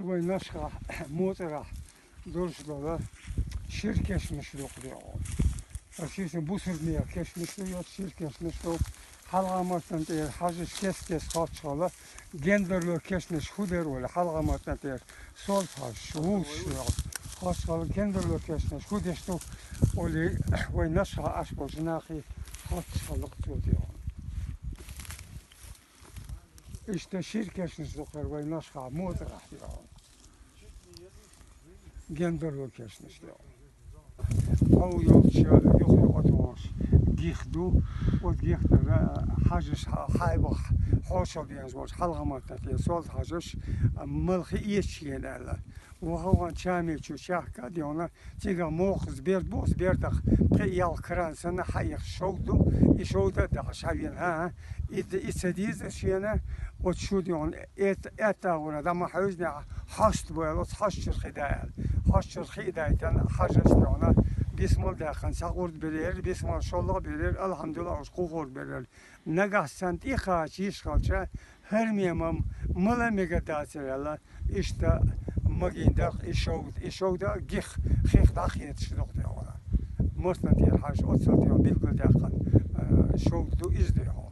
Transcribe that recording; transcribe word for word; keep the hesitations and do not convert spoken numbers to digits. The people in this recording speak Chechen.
Вай Нашха моцӀарахь долуш долу шира кешнаш ду-кх дегӀо. Ас шисан бусург мега кешнаш ду, йоцу шира кешнаш ду. Хьалха маттана тӀера хьажаш кест-кест хоттуш хилла, гендарло кешнаш хӀун дара олий, хьалха маттана тӀера сол хьажаш, вуьйцуш вегӀа хоттуш хилла, гендарло кешнаш хӀун деш ду олий, вай Нашха Ӏаш болчу нахе хоттуш хилла-кх цо дегӀо. Иштта шира кешнаш ду-кх хӀара вай Нашха моцӀарахь дегӀо. Гендарло кешнаш дегӀо. Хьо йолчу юххе оцу гих ду, оцу гих тӀера хьажаш, хьайбах хьошалла дезаш волчу хьалха маттана тӀера сол хьажаш, малхе эцаш ена аьлла. Ваха ван чамечу чехка а дегӀна, цигахь мохаза берд бу, оцу бердах пхи-ялх кран санна хьаэхаш шовда ду, и шовда а дахьаш хьавена, хӀан-хӀа, и, и ца деза шена, оцу шу дегӀна, эт-, аьтта агӀора дӀа ма хьевзинехь, хьоста бу аьлла, оцу хьоста чуьра хи дай аьлла. Хьоста чуьра хи а дайтина, хьажаш дегӀна, бисмал даьккхина, цхьа гӀурд белера, бисмал шолгӀа а белера, алхьамдулла олуш кху гӀурд белера. Нагахь санна тӀекхача йиш хилча, хӀара мемам мала мега дацара аьлла, иштта магийна дара и шовда, и шовда гих хих дӀахеташ ду-кх дегӀо. Мартана тӀера хьажа, оццул дегӀо билгалдаьккхина, а, шовда ду, иза дегӀо.